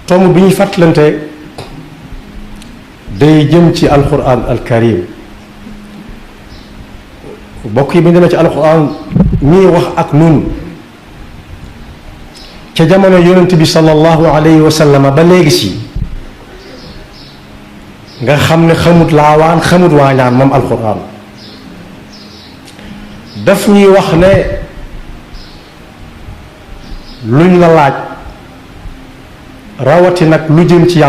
tomb bi ñuy fàttalante day jëm ci alquran alkarim bokk yi bu ñu demee ci alquran ñii wax ak nun ca jamono yonent bi sallallahu alayhi wa sallam ba léegi si nga xam ne xamut laawaan xamut waañaan moom alquran daf ñuy wax ne luñ la laaj rawati nag lu jëm ci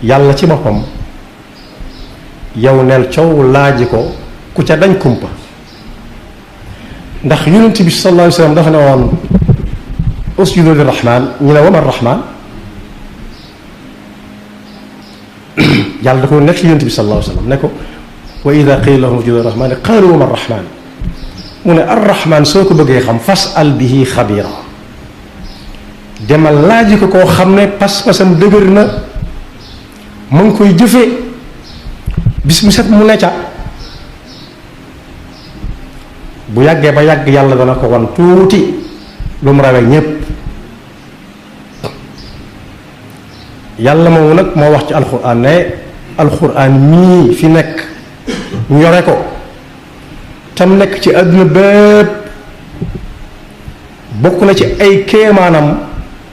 yàlla ci boppam yow neel coow laaji ko ku ca dañ kumpa ndax yonent bi sallallahu alayhi wa sallam dafa ne woon usjudu lirrahman ñu ne wama rahman yàlla da ko nekk yonent bi sallallahu alayhi wa sallam ne ko wa ida qila lahum usjudu lirrahman qaalu wama rahman mu ne arrahman soo ko bëggee xam fas'al bihi xabira demal laaji ko koo xam ne pas-pasam dëgër na mu ngi koy jëfee bis mu set mu ne ca bu yàggee ba yàgg yàlla dana ko wan tuuti lu mu rawee ñépp yàlla moomu nag moo wax ci alxuraan ne alxuraan mii fi nekk ñore ko tam nekk ci àdduna bépp bokk na ci ay kéemaanam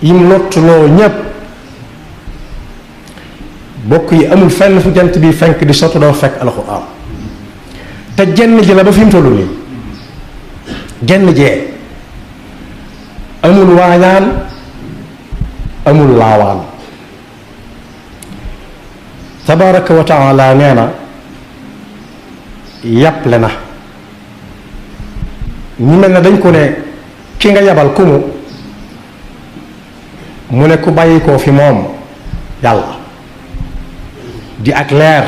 yim lottuloo ñépp bokk yi amul fenn fu jant bi fenk di sotti doo fekk alxuraan te jenn ji la ba fi mu tollu nii jenn jee amul waañaan amul laawaan tabaraka wa taala nee na yàpple na ñu mel ne dañ ko ne ki nga yabal ku mu ne ku bàyyi koo fi moom yàlla di ak leer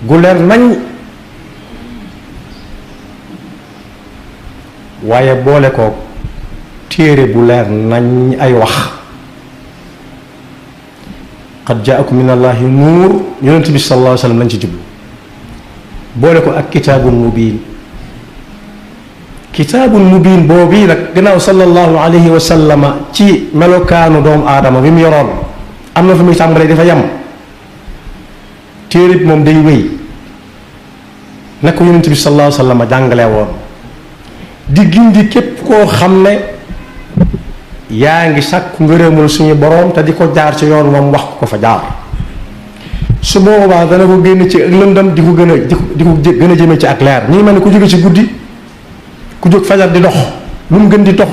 gu leer nañ waaye boole ko téere bu leer nañ ay wax qad jaakum min allahi nuur yonent bi sallallahu alayhi wa sallam lañ ci jublu boole ko ak kitaabun mubiin kitaabun mubiin boobu nag gannaaw sallallahu alayhi wa sallama ci melokaanu doomu aadama bi mu yoroon am na fu muy tàmbalee dafa yem téere bi moom day wéy na ko yonent bi sallallahu alayhi wa sallam jàngale woon di gindi képp koo xam ne yaa ngi sàkku ngërëmul suñu boroom te di ko jaar ci yoon moom wax ko fa jaar su boobaa dana ko génn ci ak lëndam di ko gën a jëme ci ak leer ñi mel ne ku jóge ci guddi ku jóg fajar di dox lu mu gën di dox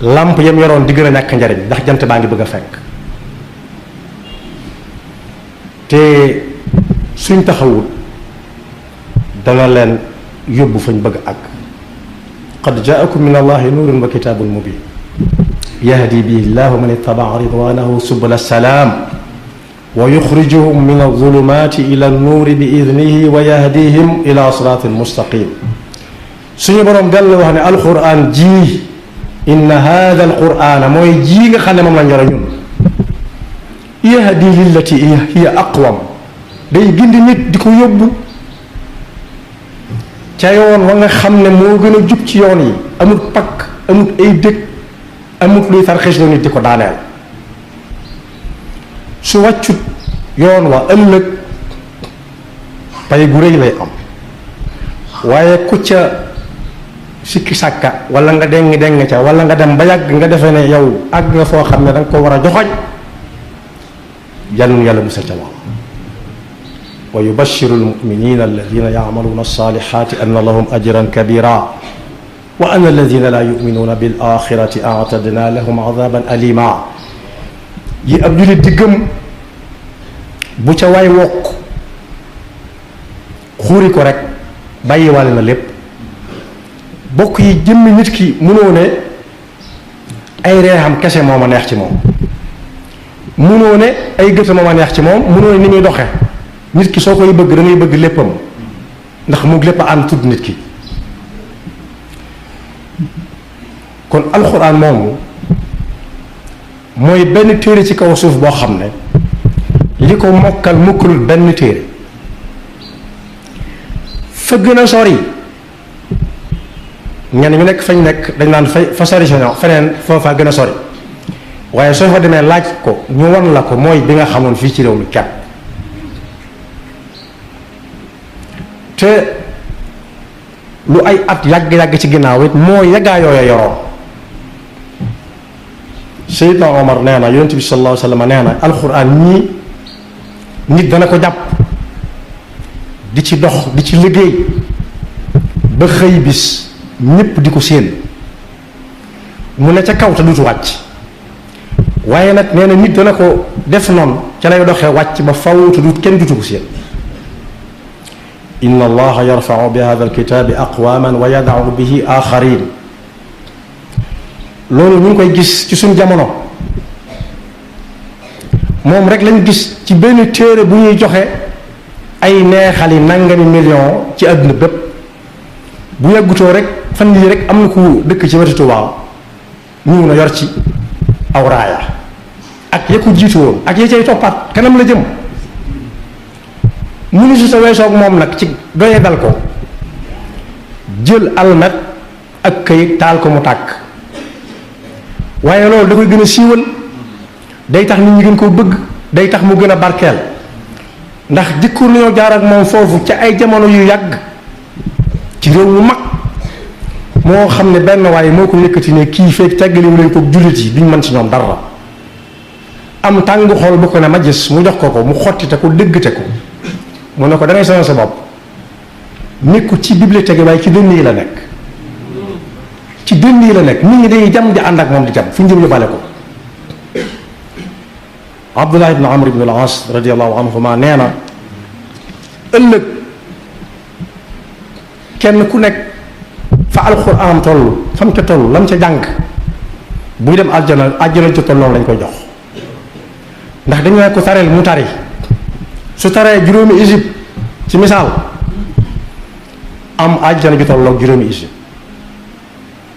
làmp yam yoroon di gën a ñàkk njariñ ndax jant baa ngi bëgg a fekk te suñ taxawul dana leen yóbbu fañ bëgg ak qad jaakum min allahi nuurun wa kitaabun mubin yahdi bihi llahu man ittabaa ridwanahu subula salaam wa yuxrijuhum min alzulumati ila annuuri bi idnihi wa yahdihim ila siraatin mustaqim suñu boroom dal wax ne alquran ji inna hada alqurana mooy ji nga xam ne moom lañ yore ñun yahdi lillati hiya aqwam day gindi nit di ko yóbbu ca yoon wa nga xam ne moo gën a jub ci yoon yi amut pakk amut ay dëkk amut luy tarxis lu nit di ko daaneel su wàccut yoon wa ëllëg pay gu rëy lay am waaye ku ca sikki sàkka wala nga deng ca wala nga dem ba yàgg nga defee ne yow àgg nga foo xam ne da nga ko war a joxoñ yàlla yàlla musal ca lool wa yubashiru almuminina alladina yacmaluuna alsalihati anna lahum ajran kabira wa anna alladina la yuminuuna bil axirati actadna lahum adaban alima yi ab julit di gëm bu ca waay wokk xuuri ko rek bàyyiwaale na lépp bokk yi jëmmi nit ki munoo ne ay reexam kese moo ma neex ci moom munoo ne ay gëta moo ma neex ci moom munoo ne ni muy doxe nit ki soo koy bëgg da ngay bëgg léppam ndax mu lépp a ànd tudd nit ki kon alxuraan moomu mooy benn téere ci kaw suuf boo xam ne li ko mokkal mokkalul benn téere fa gën a sori ñenn ñu nekk fañ nekk dañ naan fa sori sa feneen foofa gën a sori waaye soo fa demee laaj ko ñu won la ko mooy bi nga xamoon fii ci réew mi kepp te lu ay at yàgg-yàgg ci ginnaaw it moo yàggaa yooya yoroon Seydina Omar nee na yonent bi sallallahu alayhi wa sallam nee na alxuraan ñii nit dana ko jàpp di ci dox di ci liggéey ba xëy bis ñépp di ko séen mu ne ca kaw te dutu wàcc waaye nag nee na nit dana ko def noonu ca lay doxee wàcc ba faw te dut kenn dutu ko séen inna allaha yarfau bi hada alkitaabi aqwaman wa yadau bihi axarin loolu ñu ngi koy gis ci suñ jamono moom rek lañ gis ci benn téere bu ñuy joxe ay neexali nangami million ci àdduna bépp bu yàggutoo rek fan yii rek am na ku dëkk ci wetu Tuubaa ñu na yor ci aw raaya ak ya ko jiitu woon ak ya cay toppaat kanam la jëm munu su sa weesoog moom nag ci doye dal ko jël almet ak këyit taal ko mu tàkk waaye loolu da koy gën a siiwal day tax nit ñi gën koo bëgg day tax mu gën a barkeel ndax jëkkoor nañoo jaar ak moom foofu ca ay jamono yu yàgg ci réew mu mag moo xam ne benn waaye moo ko yëkkati ne kii fekk teggaliwu leen ko jullit yi duñ mën ci ñoom dara am tàng xool bu ko ne ma gis mu jox ko mu xottite ko dëggte ko mu ne ko da ngay sonal sa bopp nekku ci bibliothèque waaye ci dënn yi la nekk ci dënn yi la nekk nit ñi dañuy jam di ànd ak moom di jam fu ñu jëm ñu bale ko Abdullah ibn Amr ibn al-As radiyallahu anhuma nee na ëllëg kenn ku nekk fa alxuraan toll fam ca toll lam ca jàng buy dem àjjana àjjana ca toll noonu lañ koy jox ndax dañu ne ko tareel mu tari su taree juróomi isib ci misaal am àjjana ju tolloog juróomi isib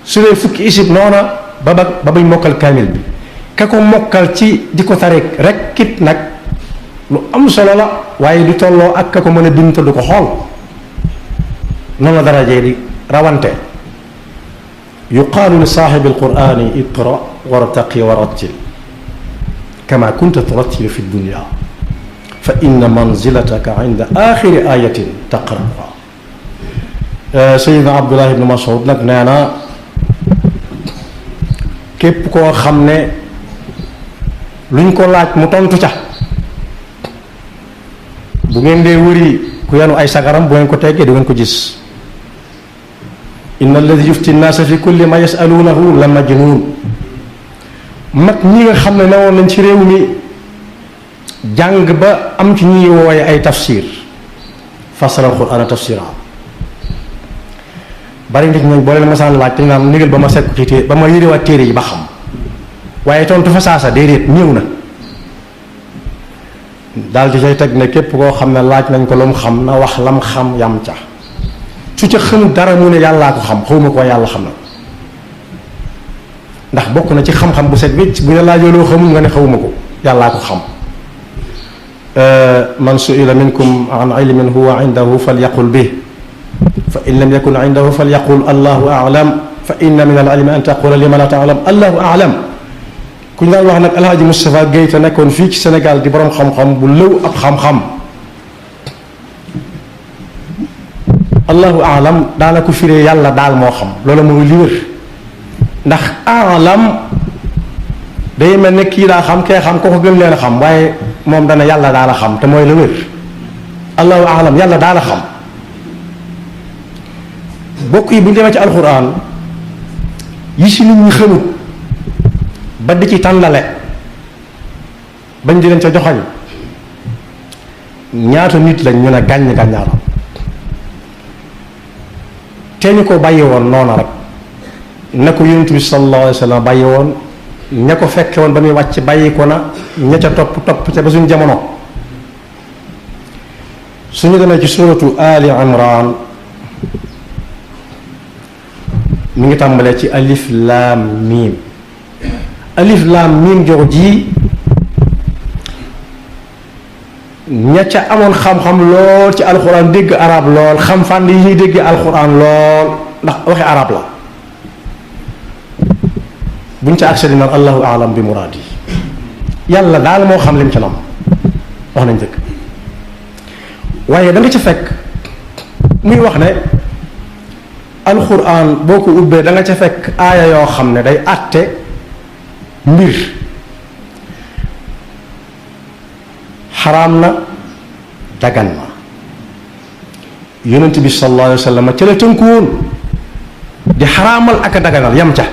su dee fukki isib noona ba bañ mokkal kaamil bi ka ko mokkal ci di ko tari rek kit nag lu am solo la waaye du tolloo ak ka ko mën a bind te du ko xool noonu la darajee di rawante yuqaalu li saaxibi alqurani iqra wartaqi warattil kama kunta turattilu fi dunya fa inna manzilataka inda axiri ayatin taqra'uha Sayyidina Abdullah ibn Mas'ud nag nee na képp koo xam ne luñ ko laaj mu tontu ca bu ngeen dee wëri ku yanu ay sagaram bu ngeen ko teggee du ngeen ko gis inna alladi yufti nnaasa fi kulli ma yasaluunahu la majnun mag ñi nga xam ne newoon nañ ci réew mi jàng ba am ci ñuy wooye ay tafsir fasara alquraan tafsira bari nit ñooñ boo leen masaan laaj dañ naan négal ba ma sekk ci téere ba ma yëriwaat téere yi ba xam waaye tontu fa saasa déedéet ñëw na daal di cay teg ne képp koo xam ne laaj nañ ko lu mu xam na wax lam xam yam ca su ca xamul dara mu ne yàllaa ko xam xawma ko yàlla xam na ndax bokk na ci xam-xam bu set wécc bu ñu laajoo loo xamul nga ne xawma ko yàllaa ko xam man su'ila minkum an ilmin huwa indahu falyaqul bih fa in lam yakun indahu falyaqul allahu a'lam fa inna min al-ilmi an taqula lima la ta'lam allahu a'lam ku ñu daan wax nag alhaji Moustapha Guèye te nekkoon fii ci Sénégal di borom xam-xam bu lëw ab xam-xam allahu a'lam daana ko firee yàlla daal moo xam loolu mooy li wér ndax a'lam day mel ne kii daa xam kee xam ko ko gën leen a xam waaye moom dana yàlla daal a xam te mooy la wér allahu a'lam yàlla daal a xam bokk yi bu ñu demee ci alxuraan yi si nit ñi xamut ba di ci tàndale bañ di leen ca joxañ ñaata nit lañ ñu ne gàññ gàññaaram te ñu ko bàyyi woon noona rek na ko yonent bi sallallahu alayhi wa sallam bàyyi woon ña ko fekke woon ba muy wàcc bàyyi ko na ña ca topp ca ba suñu jamono suñu demee ci suratu Ali Imran mi ngi tàmbalee ci alif laam miim alif laam miim jox ji ña ca amoon xam-xam lool ci alxuraan dégg arab lool xam fànn yi ñuy dégg alxuraan lool ndax waxi arab la buñ ca accès naan allahu aalam bi muraadi yàlla daal moo xam lim ca nam wax nañ dëgg waaye da nga ca fekk muy wax ne alquran boo ko ubbee da nga ca fekk aaya yoo xam ne day àtte mbir xaraam na dagan na yonent bi sallallahu alayhi wa sallam ca la tënku woon di xaraamal ak a daganal yam ca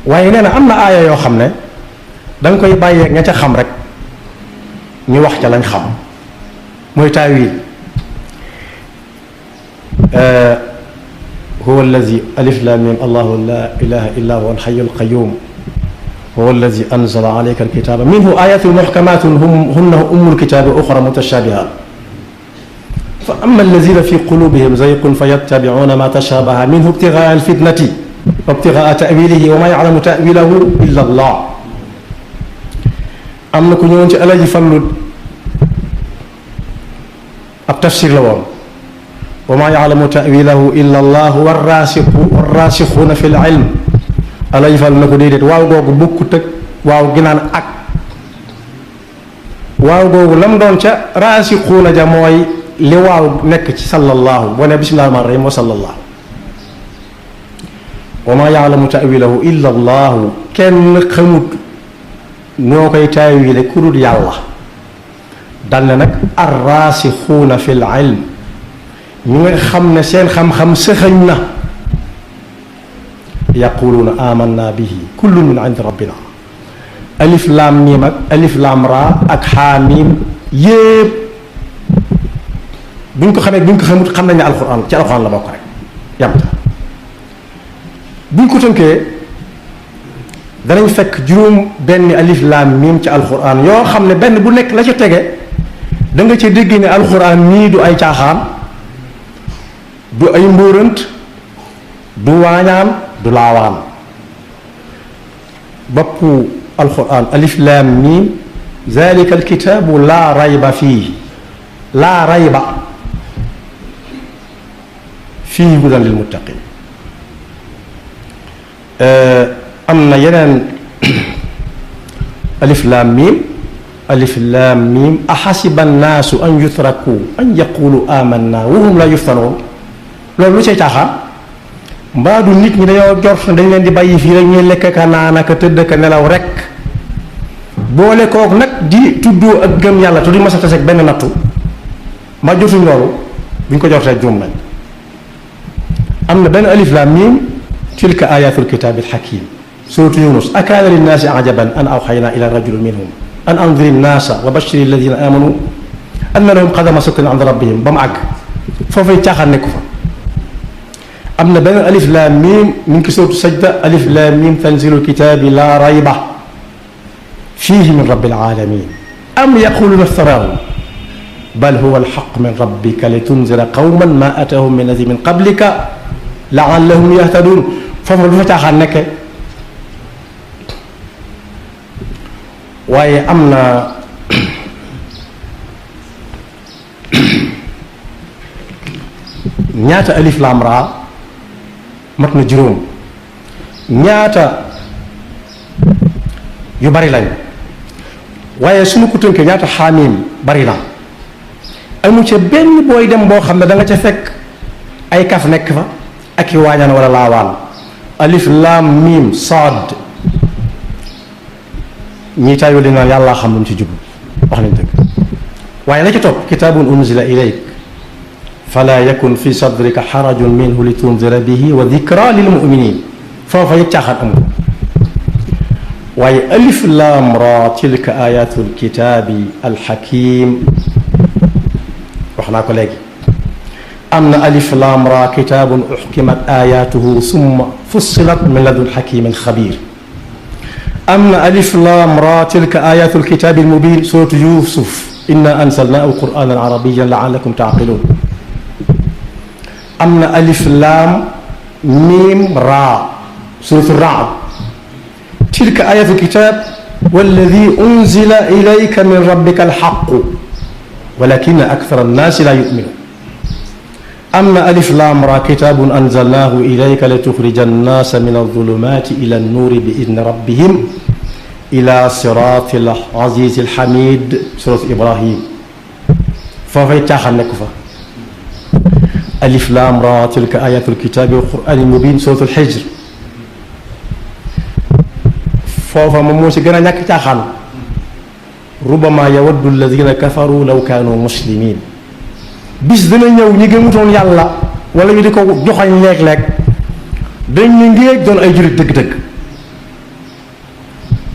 waaye nee na am na aaya yoo xam ne da nga koy bàyyeeg ña ca xam rek ñu wax ca lañ xam mooy taawil huwa allazi alif lam mim allahu la ilaha illa huwa alxayu alqayum huwa allazi anzala alayka alkitaba minhu ayatun muhkamatun hunna ummul kitabi wa uxra mutashabihat fa amma allazina fi qulubihim zayqun fayattabi'una ma tashabaha minhu ibtigaa alfitnati wa ibtigaa ta'wilihi wa ma ya'lamu ta'wilahu illa allah am na ku ñëwoon ci Alaaji Fallu ab tafsir la woon wa ma ya'lamu ta'wilahu illa allah warraasixuuna fi l-ilm Alaaji Fallu na ko déedéet waaw googu bokkut ak waaw gi naan ak waaw googu lam doon ca raasixuuna ja mooy li waaw nekk ci sallallahu boo ne bismillahi rahmaani rahim wa sallallahu wa ma ya'lamu ta'wilahu illa allah kenn xamut noo koy taawile ku dul yàlla dal ne nag arraasixuuna fi l ilm ñu nga xam ne seen xam-xam sëxañ na yaquluuna amanna bihi kullun min indi rabbina alif laam miim ak alif laam raa ak xaamiim yépp buñ ko xamee buñ ko xamut xam nañ ne alxuraan ci alxuraan la bokk rek yamta buñ ko tënkee danañ fekk juróom benn alif laam miim ci alxuraan yoo xam ne benn bu nekk la ca tege da nga ca dégg ne alxuraan nii du ay caaxaan du ay mbóorant du waañaan du laawaan boppu alxuraan alif laam miim zalika alkitaabu laa rayba fii laa rayba fii hudan lil muttaqin am na yeneen alif laam miim axasiba annaasu an yutraku an yaqulu amanna wa hum la yuftanuun loolu lu cay caaxaan mbaa du nit ñi dañoo jort ne dañ leen di bàyyi fii rek ñuy lekk ka naan ak tëdd ka nelaw rek boole kook nag di tuddoo ak gëm yàlla te duñ mas a taseeg benn nattu mbaa jotuñ loolu buñ ko jortee juum nañ am na benn alif laam miim tilka ayatul kitaabil hakiim suuratu Yunus akaana linnaasi ajaban an awxaynaa ilaa rajulin minhum an andiri nnaasa wa bashiri alladina amanu anna lahum qadama sidqin inda rabbihim ba mu àgg foofay caaxaan nekku fa am na benn alif laam miim mi ngi suuratu sajda alif laam miim tanzilul kitaabi laa rayba fiihi min rabbil aalamiin am yaquluuna iftaraahu bal huwa alxaq min rabbika litunzira qawman maa ataahum min nadiirin min qablika laallahum yahtaduun foofu du fa caaxaan nekke waaye am na ñaata alif laam raa mat na juróom ñaata yu bari lañ waaye su ma ko tënkee ñaata xaamiim bari na amu ca benn booy dem boo xam ne da nga ca fekk ay kaf nekk fa ak i waañaan wala laawaan alif laam miim saad ñi taayu li naan yàllaa xam lu mu ci jublu wax nañ dëgg waaye la ci topp kitaabun unzila ilayk fala yakun fi sadrika xarajun minhu li tunzira bihi wa dikra lil muminin foofa yëg caaxaan am ko waaye alif laam ra tilka ayatul kitaabi alxakim wax naa ko léegi am na alif laam ra kitaabun uxkimat ayatuhu summa fussilat min ladun xakimin xabir am na alif laam ra tilka ayatul kitaabi almubin suratu Yuusuf inna anzalnaahu qur'aanan arabiyyan la'allakum ta'qiluun am na alif laam miim raa suratu Ra'd tilka ayatul kitaab walladi unzila ilayka min rabbika alxaqqu walakinna akthara annaasi laa yu'minuun am na alif laam ra kitaabun anzalnaahu ilayka li tuxrija annaasa min alzulumaati ila annuuri bi idni rabbihim ila siraati al azizi alxamid surat ibrahim foofay caaxaan nekk fa alif laam ra tilka ayatul kitaabi wal qur'aani mubin suratul xijr foofa moom moo si gën a ñàkk caaxaan rubama yawaddu alladina kafaru law kaanu muslimin bis dina ñëw ñi gëmutoon yàlla wala ñu di ko joxañ léeg-léeg dañ ñu ngéej doon ay julit dëgg-dëgg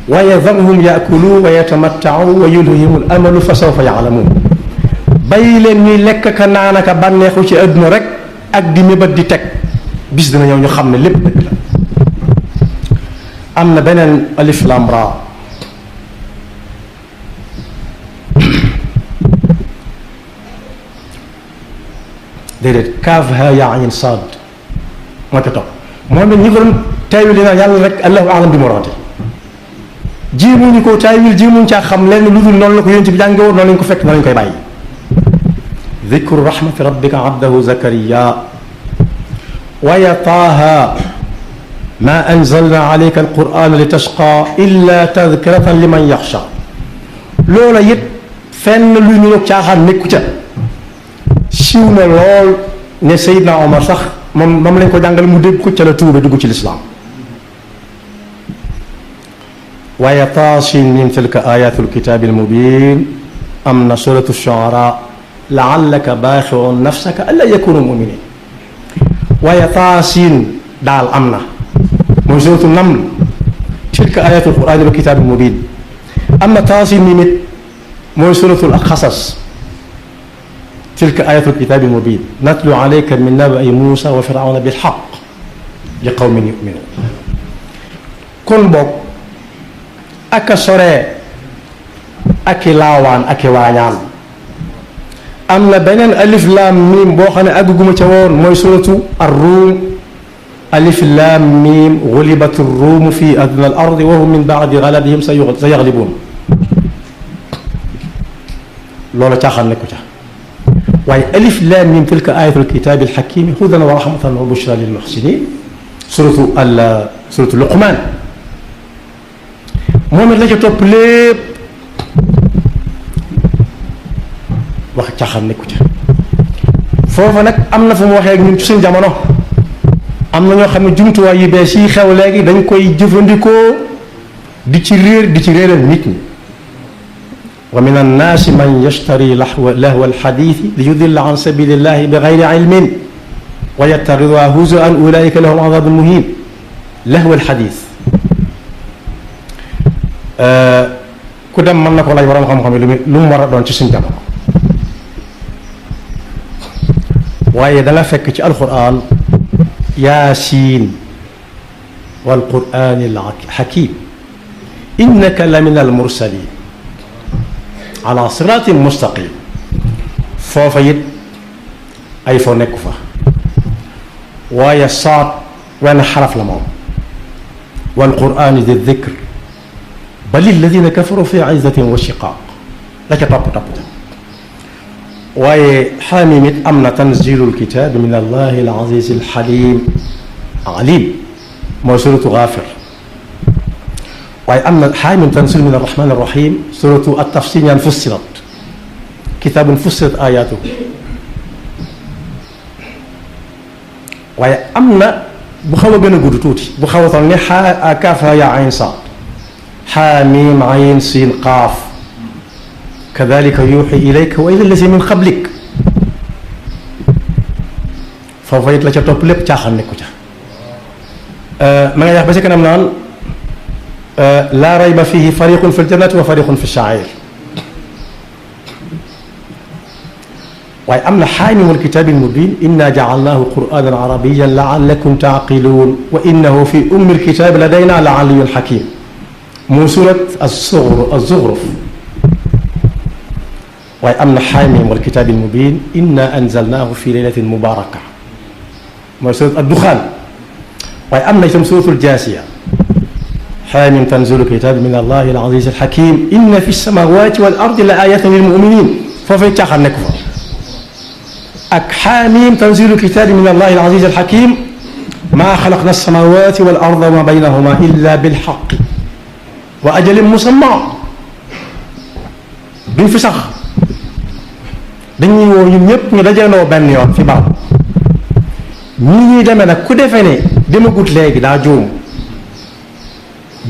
wa yadharhum yaakulu wa yatamattau wa yulhihim al amalu fa sawfa yaalamuun bàyyi leen ñuy lekk ka naan ka bànneexu ci àdduna rek ak di mébat di teg bis dina ñëw ñu xam ne lépp dëgg la am na beneen alif lam ra déedéet kaaf ha yaa ayn saad moo ca topp moom it ñi ko doon taawil dinaa yàlla rek allahu alam bi muraadi jéemuñu ko taawil jéemuñu caa xam lenn lu dul noonu la ko yonent bi jànge woon noonu lañ ko fekk noonu lañ koy bàyyi dikru rahmati rabbika abdahu zakariya wa taaha ma anzalna alayka alqur'ana li tashqa illa tadkiratan liman yaxsha loola it fenn luy ñu nag caaxaan nekku ca siiw na lool ne Seydina Omar sax moom lañ ko jàngal mu dégg ko ca la tuube dugg ci lislaam waaye taasin min tilka ayatul kitaabil mubin am na suratu shuara laallaka baaxiun nafsaka alla yakunu muminin waaye taasin daal am na mooy suratu naml tilka ayatul qur'aanil kitaabil mubin am na taasin mi mit mooy suratul xasas tilka ayatul kitaabil mubiin natlu alayka min naba'i Muusaa wa Firawna bil haqq li qawmin yu'minuun kon boog ak a soree ak i laawaan ak i waañaan am na beneen alif laam miim boo xam ne àgguma ca woon mooy suratu ar-Ruum alif laam miim gulibati r-Ruum fi adnaa al-ardi wa hum min ba'di ghalabihim sayaghlibuun loolu caaxaan nekku ca waaye alif laam miim tilka ayatul kitaabil hakiim hudan wa rahmatan wa bushraa lil muhsiniin suratu Luqmaan moom it la ca topp lépp wax caaxaan nekku ca foofa nag am na fu mu waxee ak ñun ci suñ jamono am na ñoo xam ne jumtuwaay yu bees yi xew léegi dañ koy jëfandikoo di ci réeral nit ñi wa min annaasi man yashtari lahwa alxadiisi li yudilla an sabilillahi bi gayri ilmin wa yattaxiduha huzuwan ulaika lahum adabun muhin lahwa alxadiis ku dem mën na ko laaj borom xam-xam yi lu mu war a doon ci suñ jamono waaye danga fekk ci alquran yaasiin wal quraanil hakiim innaka la min al mursaliin ala siraatin mustaqim foofa it ay foo nekku fa waaye saat wenn xaraf la moom wal quraani di dikr bal alladina kafaru fi izzatin wa shiqaaq la ca topp waaye xaamim it am na tanzilul kitaab min allahi al aziz al xalim alim mooy suratu Gaafir waaye am na xaamim tanzil min arrahman arrahim suratu at-tafsir ñaan fussilat kitaabun fussilat ayaatuhu waaye am na bu xaw a gën a gudd tuuti bu xaw a toll ne kaaf yaa ayn saad xaamim ayn siin qaaf kadalika yuuxi ilayka wa ila llazina min qablik foofa it la ca topp lépp caaxaan nekku ca ma nga wax ba ci kanam naan laa rayba fihi fariqun fi ljannati wa fariqun fi sair waaye am na xaamimul kitaabil mubiin inna jacalnaahu qur'aanan arabiyyan laallakum taaqiluun wa innahu fi ummil kitaabi ladaynaa la aliyyun xakiim mu surat az-Zukhruf waaye am na xaamim wal kitaabil mubiin inna anzalnaahu fi laylatin mubaaraka mooy surat ad-Duxaan waaye am na itam suratul Jaasiya xaamim tanzilu kitaabi min allahi al aziz al hakim inna fi samaawaati wal ardi la aayatan lil mu'miniin foofay caaxaan nekk fa ak xaamim tanzilu kitaabi min allahi al-aziz al-hakim maa xalaqna as-samawati wal arda wa ma baynahuma illa bil haqq wa ajalin musamma. duñ fi sax dañuy woo ñun ñëpp ñu dajaloo benn yoon fi baax ñii ñuy demee nag ku defee ne demagut léegi daa juum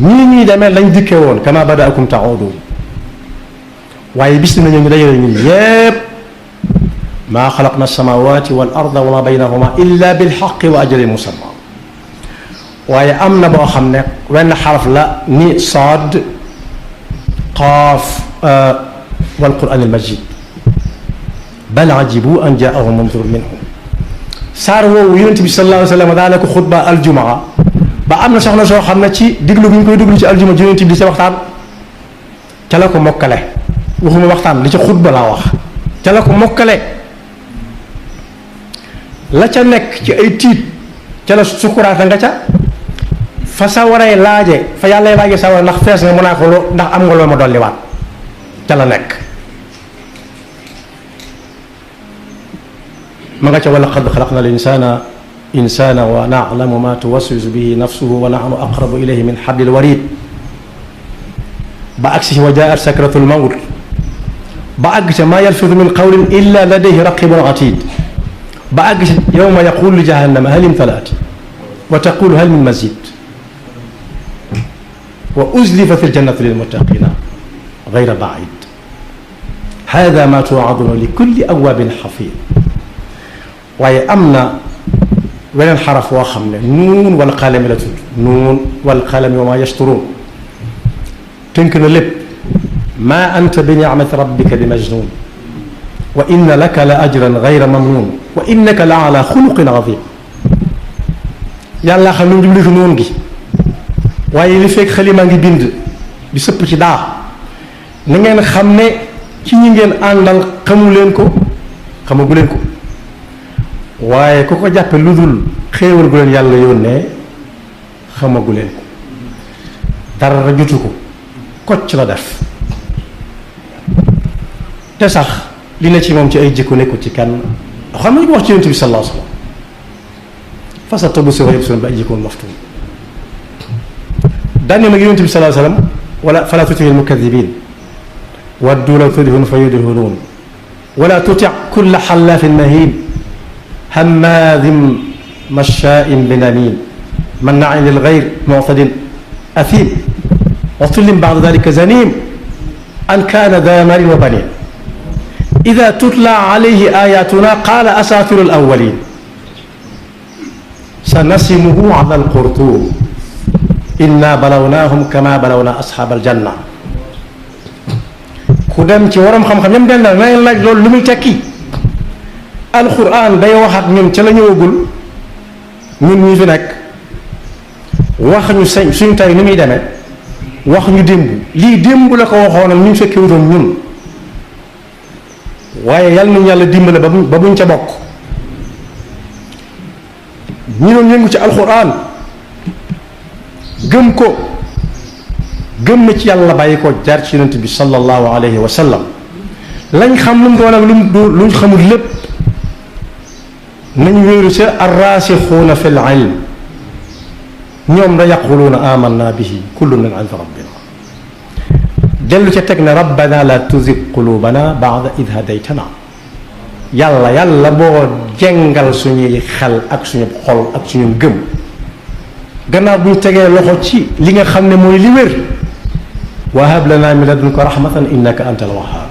ñii ñuy demee lañ dikke woon kama badaakum ta'udun waaye bis nañu ñu dajale ñun yépp maa xalaqna as-samawati wal arda wa ma baynahuma illa bil haqqi wa ajalin musamma. waaye am na boo xam ne wenn xaraf la ni saad qaaf wal qur'an al majid bal ajibu an jaahum mundirun minhum. saar woowu yonent bi sallallahu alayhi wa sallam daana ko xutba aljumaa ba am na soxna soo xam ne ci diglu bi ñu koy diglu ci aljuma yonent bi di ca waxtaan ca la ko mokkale waxuma waxtaan li ca xutba laa wax ca la ko mokkale la ca nekk ci ay tiit ca la sukuraata nga ca fa sa waree laaje fa yàlla laaje sa war ndax fees nga mën naa ko loo ndax am nga loo ma dolliwaat ca la nekk ma nga ca wa laqad xalaqna al insana wa na'lamu ma tuwaswisu bihi nafsuhu wa nahnu aqrabu ilayhi min hablil warid ba agsi wa jaa'at sakratul mawt ba àgg ca maa yalfidu min qawlin illa ladayhi raqibun atid ba àgg ca yawma yaqulu li jahannama hal imtalaat wa taqulu hal min mazid wa uzlifat aljannatu lilmuttaqina gayra baid hada ma tuaduna li kulli awabin xafid. waaye am na weneen xaraf woo xam ne nuun wal qalami la tudd nuun wal qalami wa ma yasturuun tënk na lépp ma anta bi nicmati rabbika bi majnun wa inna laka la ajran gayra mamnun wa innaka la ala xuluqin azim. yàlla xam lu mu jubli fi noonu gi waaye li fekk xalima ngi bind di sëpp ci daa na ngeen xam ne ci ñi ngeen àndal xamu leen ko xamagu leen ko waaye ku ko jàppe lu dul xéewal gu leen yàlla yónnee xamagu leen ko dara jutu ko kocc la def te sax li na ci moom ci ay jikko nekkul ci kenn xam nañu ko wax ci yonent bi sallallahu alayhi wa sallam fa satubsiru wa yubsiruun bi ayyikumul maftun daane nag yonent bi sallallahu alayhi wa sallam wala fala tuti al-mukaddibiin waddu law tudhinu fa yudhinuun wala tuti kulla xallaafin mahiin hammaadin mashaa'in binamiim mannaa'in lil ghayri mu'tadin athiim utullin ba'da dhalika zaniim an kaana dhaa maalin wa baniin idhaa tutlaa alayhi aayatunaa qaala asaatiirul awwaliin sanasimuhu ala al-xurtuum innaa balawnaahum kamaa balawnaa ashaabal janna. ku dem ci waram xam-xam yam den na nañ laaj loolu lu muy tekki. alquran day wax ak ñun ca la ñëwagul ñun ñi fi nekk wax ñu suñu tey ni muy demee wax ñu démb lii démb la ko waxoonam ñu fekkee wutoon ñun waaye yàlla nañu yàlla dimbale ba buñ ca bokk. ñi doon yëngu ci alquran gëm ko gëm na ci yàlla bàyyi ko jaar ci yonent bi sallallahu alayhi wa sallam lañ xam lu mu doon ak luñ xamul lépp nañ wéeru ca arraasixuuna fi l ilm ñoom da yaquluuna amanna bihi kullun min indi rabbina dellu ca teg ne rabbana la tuzig qulubana ba'da id hadaytana yàlla boo jengal suñuy xel ak suñu xol ak suñu gëm gannaaw bu ñu tegee loxo ci li nga xam ne mooy li wér wa hab lana min ladunka rahmatan innaka anta al wahhab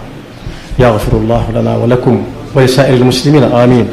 yaghfiru llahu lana wa lakum wa li saa'iri al muslimina amin